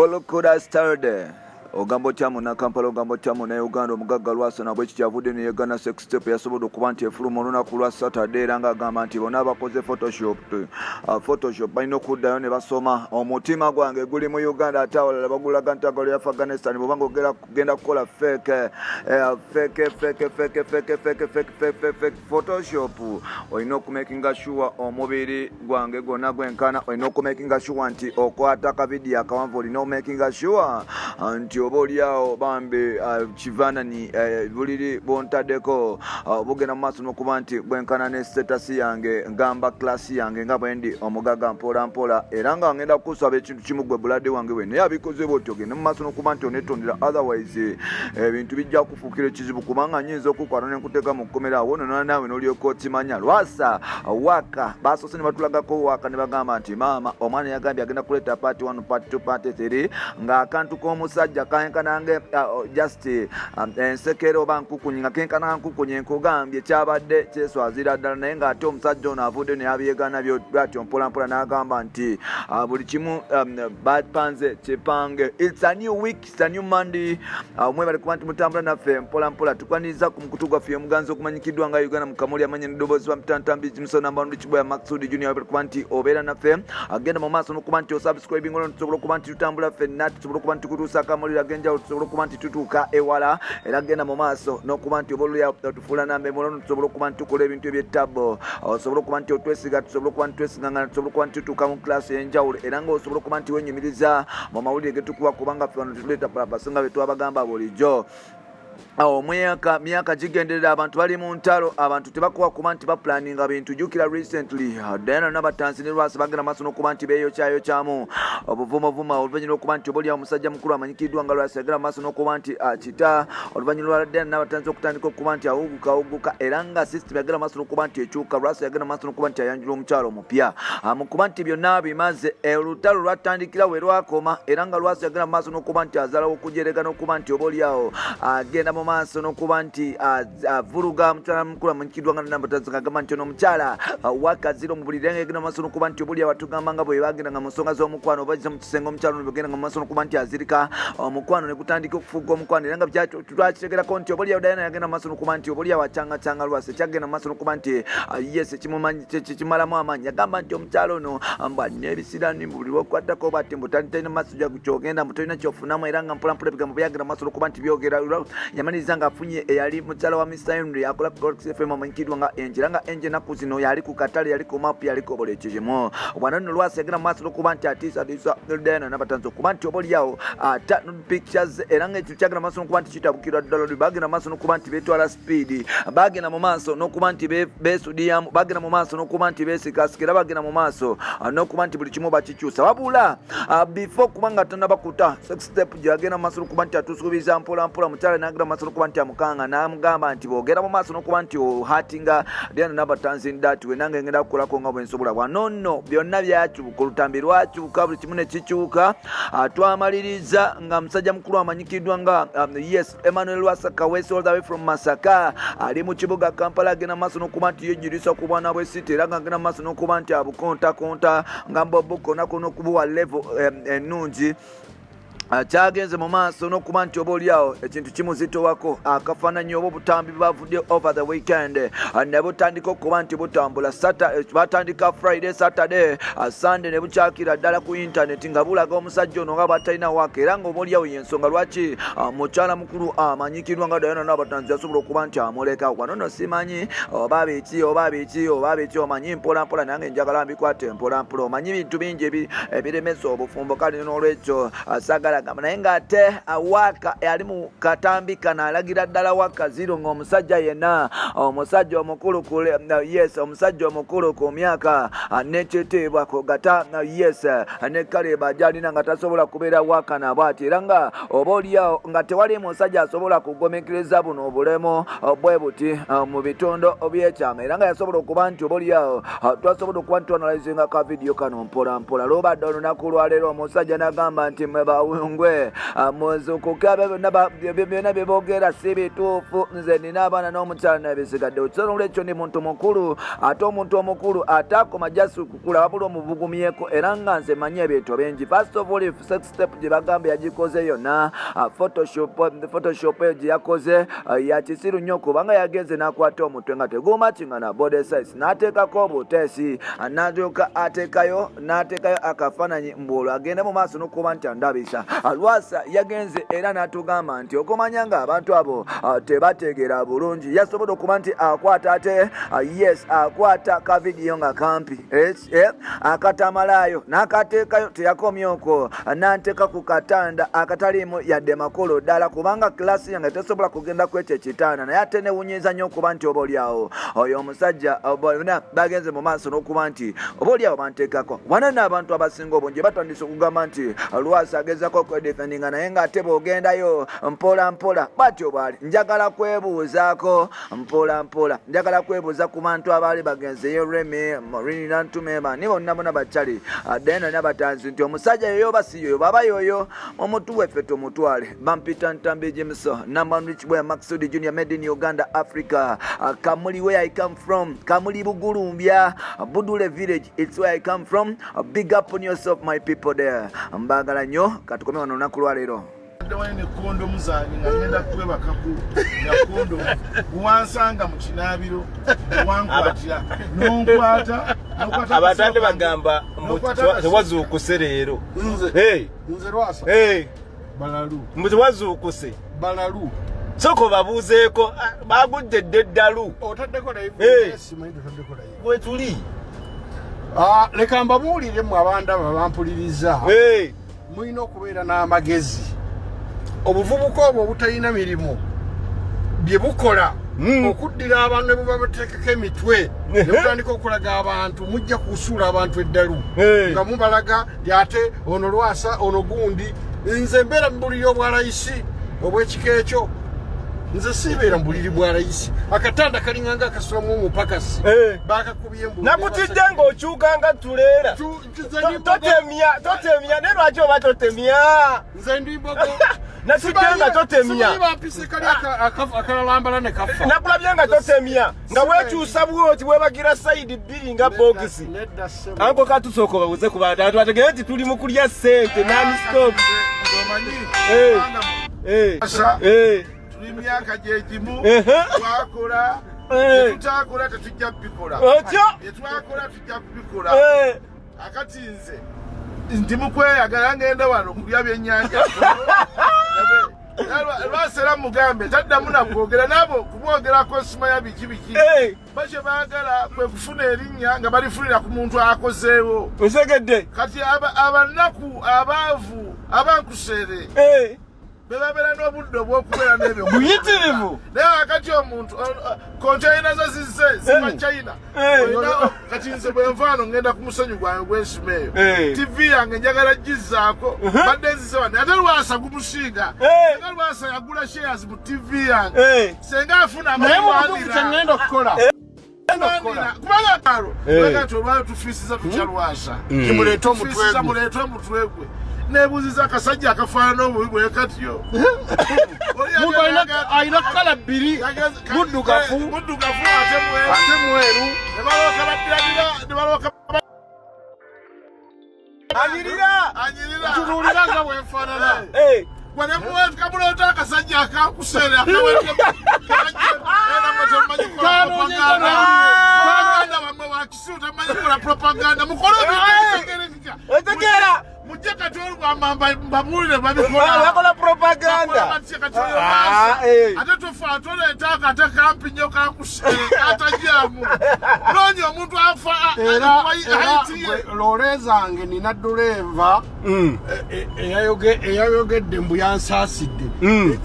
Well, could I start? Ogamba otya Munnakampala, ogamba otya Munnauganda? Omugagga Lwasa nabwe kikyavudde neyegana sex tape yasobodde okuba nti efuluma olunaku lwa Saturday, era ng'agamba nti bonna abakoze Photoshop balina okuddayo ne basoma. Omutima gwange guli mu Uganda, ate awalala bagulaga nti agalo ya Afghanistan. Bwobanga ogenda kukola fake fake fake fake fake fake fake fake fake Photoshop, olina okumakinga sure omubiri gwange gwonna gwenkana, olina okumakinga sure nti okwata kavidiyo akawanvu, olina okumakinga sure nti oba oliawo bambi kifaananyi buliri bwontaddeko bugenda mu maaso n'okuba nti bwenkana ne status yange, ngamba class yange nga bwendi omugaga mpola mpola. Era nga ngenda kusaba ekintu kimu, gwe bulade wange we naye abikoze bwotyo, ogende mu maaso n'okuba nti onetondera, otherwise ebintu bijja kufuukira ekizibu, kubanga nyinza okukwata nenkuteeka mu kkomera awo nonona naawe n'olyoka okimanya. Lwasa waka basoose ne batulagako waka ne bagamba nti maama omwana yagambye agenda kuleeta part 1, part 2, part 3, ng'akantu k'omusajja kenkanange just ensekere oba nkukunyi, nga kenkana nkukunyi. Nkugambye kyabadde kyeswazira ddala, naye ng'ate omusajja ono avudde ne abyegana bwatyo mpolampola n'agamba nti buli kimu bapanze kipange. It's a new week, it's a new Monday. Mwebale kuba nti mutambula naffe mpola mpola. Tukwaniriza ku mukutu gwaffe omuganzi okumanyikiddwa nga Uganda Mukamuli, amanya neddoboozi wa mtantambi jimusonamba Kiboya Maksudi Junior. Webale kuba nti obeera naffe, agenda mu maaso n'okuba nti osubscribing olwo tusobola okuba nti tutambula ffenna, tusobola okuba nti tukutuusaako amawulire ag'enjawulo, tusobola okuba nti tutuuka ewala. Era genda mu maaso n'okuba nti oba olulya otufuula namba emu, tusobola okuba nti tukola ebintu ebyettabbo, osobola okuba nti otwesiga, tusobola okuba nti twesigangana, tusobola okuba nti tutuuka mu class ey'enjawulo, era ng'osobola okuba nti wenyumiriza mu mawulire getukuwa, kubanga ffe wano tetuleeta palapasi nga bwe twabagamba bulijjo. Omwaka myaka gigenderera, abantu bali mu ntalo, abantu tebakuwa kuba nti baplaninga bintu. Jjukira recently Diana Nabatanzi ne Lwasa bagenda maaso n'okuba nti beeyokyayokyamu obuvumovuma, oluvannyuma lw'okuba nti oba oliawo omusajja mukulu amanyikiddwa nga Lwasa yagenda maaso n'okuba nti akita, oluvannyuma lwa Diana Nabatanzi okutandika okuba nti awuguka awuguka, era nga system yagenda maaso n'okuba nti ekyuka. Lwasa yagenda maaso n'okuba nti ayanjula omukyalo omupya mu kuba nti byonna bimaze. Olutalo lwatandikira we lwakoma, era nga Lwasa yagenda maaso n'okuba nti azaalawo okujerega n'okuba nti oba oliawo agenda mu maaso n'okuba nti avuluga mukyala mukulu amanyikiddwa nga Nabatanzi, ng'agamba nti ono omukyala wakaziro mu buli nga yagenda mu maaso n'okuba nti oba oliawo atugamba nga bwe bagendanga mu nsonga z'omukwano oba mu kisenge, omukyala ono begenda mu maaso n'okuba nti azirika, omukwano ne gutandika okufuuka omukwano. Era nga twakitegerako nti oba oliawo Diana yagenda mu maaso n'okuba nti oba oliawo acyangacanga Lwasa, ekyagenda mu maaso n'okuba nti yes, kimalamu amaanyi. Yagamba nti omukyala ono mbu alina ebisirani, buli lwokwatako bati mbu talina maaso kyogenda, mbu tolina kyofunamu. Era nga mpolampola ebigambo byagenda maaso n'okuba nti byogera, yamaliriza nga afunye eyali mukyala wa Mr Henry akola Galaxy FM amanyikiddwa nga Enje. Era nga Enje ennaku zino yali ku katale, yali ku mapu, yaliko buli kimu. Wano nno Lwasa yagenda mu maaso n'okuba nti atiisatiisa Diana Nabatanzi okuba nti oba oliawo ata pictures, era nga ekyo kyagenda maaso n'okuba nti kitabukirwa ddala. Bagenda maaso n'okuba nti betwala speed, bagenda mu maaso n'okuba nti beesudiyamu, bagenda mu maaso n'okuba nti beesikasika, era bagenda mu maaso n'okuba nti buli kimu bakikyusa. Wabula before kuba nga tannabakuta sex tape gyagenda mu maaso n'okuba nti atusuubiza mpola mpola, mukyala n'agenda mu maaso n'okuba nti amukanga n'amugamba nti bwogenda mu maaso n'okuba nti ohatinga Diana Nabatanzi ndati we nange ngenda kukolako nga bwe nsobola. Wano nno byonna byakyuka, olutambi lwakyuka, buli kimu ne kikyuka. Twamaliriza nga musajja mukulu amanyikiddwa nga yes, Emmanuel Lwasa Kaweesi, all the way from Masaka, ali mu kibuga Kampala, agenda maaso n'okuba nti yejjulisa ku bwana bw'esiti, era nga agenda maaso n'okuba nti abukontakonta nga mbobukonako n'okubuwa level ennungi. Kyagenze mu maaso n'okuba nti oba oliawo ekintu kimuzitowako, akafaananyi oba obutambi bavudde over the weekend ne butandika okuba nti butambula. Batandika Friday, Saturday, Sunday, ne bukyakira ddala ku internet nga bulaga omusajja ono nga bwatalina waaka, era nga oba oliawo yensonga lwaki mukyala mukulu amanyikiddwa nga Diana Nabatanzi yasobola okuba nti amuleka. Wano no simanyi oba biki, oba biki, oba biki. Omanyi mpolampola, nange njagala mbikwate mpolampola. Omanyi bintu bingi ebiremesa obufumbo, kale n'olwekyo saagala gamba. Naye ng'ate waaka ali mu katambi kano alagira ddala waka ziro ng'omusajja yenna, omusajja omukulu, yes, omusajja omukulu ku myaka n'ekitiibwa kugata, yes, ne kaleba gyalina, nga tasobola kubeera waaka nabwe ati, era nga oba oliawo nga tewali musajja asobola kugumiikiriza buno obulemu bwe buti mu bitundu by'ekyama. Era nga yasobola okuba nti oba oliawo twasobola okuba nti twanalizinga ka vidiyo kano mpola mpola. Lubadde olunaku lwaleero, omusajja n'agamba nti mwe Mulungwe muzukuke, abyo byonna byonna bye boogera si bituufu. Nze nina abaana n'omukyala n'ebisigadde. Ekisonolo ekyo ndi muntu mukulu, ate omuntu omukulu ataakoma jasi kukula wabula omubugumyeko, era nga nze manyi ebintu bingi. First of all, sex tape gye bagamba yagikoze yonna Photoshop eyo gye yakoze ya kisiru nnyo, kubanga yagenze n'akwata omutwe nga tegumakinga na body size, n'ateekako obuteesi, n'alyoka ateekayo n'ateekayo akafaananyi mbu olwo agende mu maaso n'okuba nti andabisa. Lwasa yagenze era n'atugamba nti okumanya nga abantu abo tebategeera bulungi, yasobodde okuba nti akwata ate yes, akwata ka vidiyo nga kampi akatamalayo n'akateekayo. Teyakomye okwo, n'anteeka ku katanda akataliimu yadde makulu ddala, kubanga class yange tesobola kugenda ku ekyo ekitanda. Naye ate newunyiza nnyo okuba nti oba oliawo oyo omusajja bonna bagenze mu maaso n'okuba nti oba oliawo banteekako wana. N'abantu abasinga obungi batandise okugamba nti Lwasa agezako okwedefendinga, naye ng'ate bw'ogendayo mpola mpola bwatyo bwali. Njagala kwebuuzaako mpola mpola, njagala kwebuuza ku bantu abaali bagenzeyo, Remi Morini Nantume, bani bonna bonna bakyali dena n'abatanzi, nti omusajja yoyo oba si yoyo. Baba yoyo, omutuwe ffe tumutwale. Bampita Ntambi Jimso, number one rich boy, Maxud Junior, made in Uganda, Africa. Kamuli, where I come from, Kamuli Bugulumbya, Budule village, it's where I come from. Big up on yourself, my people there. Mbagala nnyo. Katukome wano olunaku lwaleero. Wine ne kondomu zange nga ngenda kwebakako nga kondomu wansanga mu kinaabiro, wankwatira nonkwata. Abatande bagamba tewazuukuse leero. Nze Lwasa balalu. Mbu tewazuukuse. Balalu. Sooka obabuuzeeko, bagudde dde eddalu. Otaddeko live? Simanyi totaddeko live. Bwetuli. Leka mbabuulire mmwe abandaba bampuliriza, mulina okubeera n'amagezi. Obuvubuka obwo obutalina mirimu bye bukola okuddira abantu ne buba bateekako emitwe ne butandika okulaga abantu, mujja kusuula abantu eddalu nga mubalaga nti ate ono Lwasa, ono gundi. Nze mbeera mu buliri obwa layisi obw'ekika ekyo. Nze siibeera mu buliri bwa layisi, akatanda kalinganga akasulamu omupakasi bakakubye mbu. Nakutidde ng'okyuka nga tuleera. Totemya, totemya, naye lwaki oba totemya? Nze ndi mbogo. Nakutidde nga totemya. Simanyi bampise kali akalalambala ne kafa. Nakulabye nga totemya, nga wekyusa bwoti, webagira side bbiri nga bokisi. Nedda ssebo. Anko katusooka obabuze ku bantu, abantu bategere nti tuli mu kulya ssente non stop. Omanyi tuli myaka gyegimu, twakola, tetutakola tetujja kubikola. Otyo. Byetwakola tujja kubikola. Akati nze ndi mukweyagala, ngenda wano kulya byennyanja. Lwasera mugambe taddamu nakwogera nabo, kubwogerako simanya biki biki. Bakye baagala kwe kufuna erinnya nga balifunira ku muntu akozeewo. Osegedde. Kati abanaku, abaavu, abankuseere bebabeera n'obudde obw'okubeera n'ebyo buyitirivu. Naye akati omuntu konteyina ze zizze ziva China. Kati nze bwenvaano ngenda ku musenyu gwange gwensima eyo. TV yange njagala gizzaako, badde nzize wano, ate Lwasa gumusinga. Nga Lwasa yagula shares mu TV yange, senga afuna. Naye mu butuufu kyeŋŋenda okukola Kubanga kalo kati olwali tufiisiza tutya Lwasa? Timuleete omutwe. Tufiisiza, muleete omutwe gwe. Nebuuziza akasajja akafaanana obubi bwe katyo. Muntu alina kala bbiri, muddugavu. Muddugavu ate mweru. Ate mweru. Ne balooka baddira, ne balooka. Anyirira. Anyirira. Ntunuulira nga bwenfaanana. Kamuleeta akasajja akakuseera. Propaganda wamwe wakisiru, tamanyi kola propaganda. Mukole ebintu. Otegeera. Mujje kati olugamba mbabuulire babikola. Bakola propaganda. Ate tofa toleeta akate kampi nnyo kakuseera katajyamu. Noonya omuntu afa. Era loole zange nina duleeva eyayogedde mbu yansaasidde.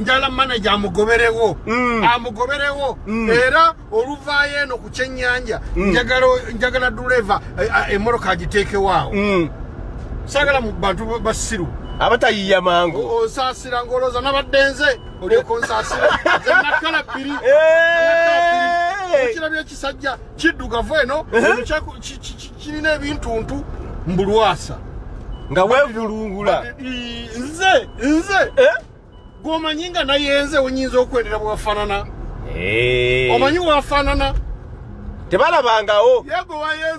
Njala manager amugoberewo, amugoberewo. Era oluvaayo eno ku kyennyanja, njagala duleeva emmotoka agiteekewaawo. Saagala mu bantu basiru. Abatayiya mangu. Onsaasira ng'olowooza nabadde nze olyoka onsaasira. Nze nakala bbiri. Okirabye ekisajja kiddugavu eno, eno kirina ebintuntu mbulwasa. Nga wevulungula. Nze nze Eh? gwomanyi nga nayenze wenyinza okwendera bwafanana. Eh. Omanyi wafanana. Tebalabangawo. Yego wayenze.